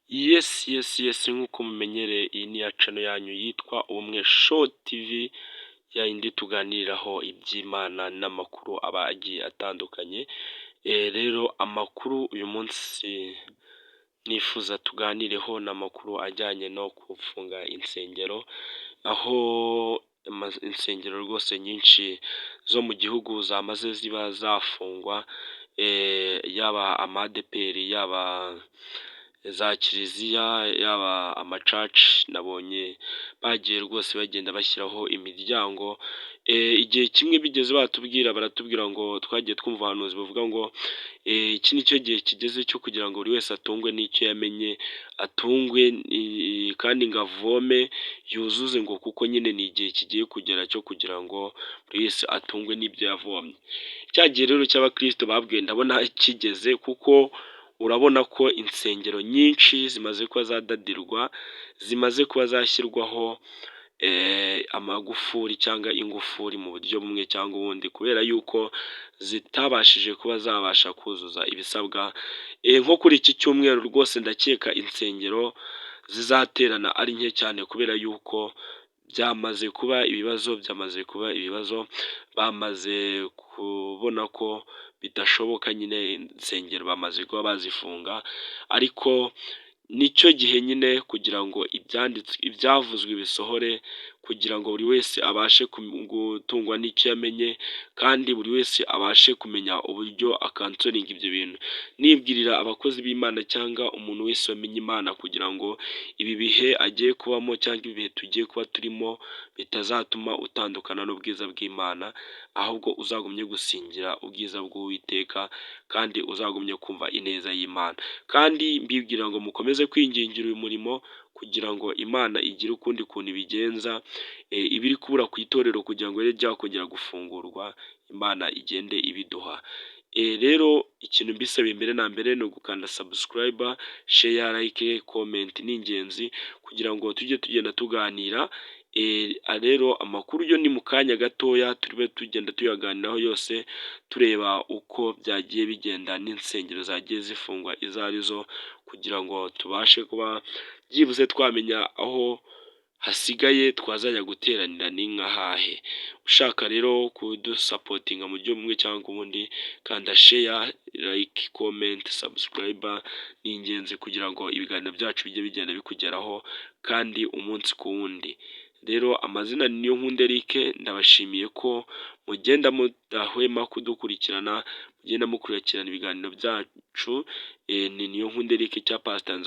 Yes, nk'uko mumenyereye, iyi ni ya channel yanyu yitwa Ubumwe Show TV, ya yindi tuganiriraho iby'Imana n'amakuru aba agiye atandukanye. Rero amakuru uyu munsi nifuza tuganireho ni amakuru ajyanye no gufunga insengero, aho insengero rwose nyinshi zo mu gihugu zamaze ziba zafungwa, yaba ama ADEPR, yaba za kiliziya, yaba ama church, nabonye bagiye rwose bagenda bashyiraho imiryango. Igihe kimwe bigeze batubwira, baratubwira ngo twagiye twumva ubuhanuzi buvuga ngo iki ni cyo gihe kigeze cyo kugira ngo buri wese atungwe n'icyo yamenye, atungwe kandi ngo avome yuzuze, ngo kuko nyine ni igihe kigiye kugera cyo kugira ngo buri wese atungwe n'ibyo yavomye. Cya gihe rero cy'abakristo babwiwe ndabona kigeze, kuko urabona ko insengero nyinshi zimaze kuba zadadirwa, zimaze kuba zashyirwaho amagufuri cyangwa ingufuri mu buryo bumwe cyangwa ubundi, kubera yuko zitabashije kuba zabasha kuzuza ibisabwa. Nko kuri iki cyumweru rwose ndakeka insengero zizaterana ari nke cyane, kubera yuko byamaze kuba ibibazo, byamaze kuba ibibazo, bamaze kubona ko bidashoboka nyine, insengero bamaze kuba bazifunga. Ariko nicyo gihe nyine kugira ngo ibyanditswe, ibyavuzwe bisohore, kugira ngo buri wese abashe gutungwa n'icyo yamenye, kandi buri wese abashe kumenya uburyo akansoringa ibyo bintu. Nibwirira abakozi b'Imana cyangwa umuntu wese wamenye Imana, kugira ngo ibi bihe agiye kubamo cyangwa ibihe tugiye kuba turimo bitazatuma utandukana n'ubwiza bw'Imana, ahubwo uzagumye gusingira ubwiza bw'Uwiteka kandi uzagumye kumva ineza y'Imana. Kandi mbibwira ngo mukomeze kwingingira uyu murimo kugira ngo Imana igire ukundi kuntu ibigenza, ibiri kubura ku itorero kugira ngo ribe ryakongera gufungurwa, Imana igende ibiduha. Rero ikintu mbisabiye mbere na mbere ni ugukanda subscribe, share, like, comment, ni ingenzi kugira ngo tujye tugenda tuganira. Rero amakuru yo ni mu kanya gatoya turibe tugenda tuyaganiraho yose, tureba uko byagiye bigenda n'insengero zagiye zifungwa izo arizo, kugira ngo tubashe kuba byibuze twamenya aho hasigaye twazajya guteranira ni nka hahe. Ushaka rero kudusupportinga mu buryo bumwe cyangwa ubundi, kanda share, like, comment, subscribe, ni ingenzi kugira ngo ibiganiro byacu bijye bigenda bikugeraho kandi umunsi ku wundi. Rero amazina ni Niyonkunda Eric, ndabashimiye ko mugenda mudahwema kudukurikirana, mugenda mukurikirana ibiganiro byacu. Ni Niyonkunda Eric cya Pastor.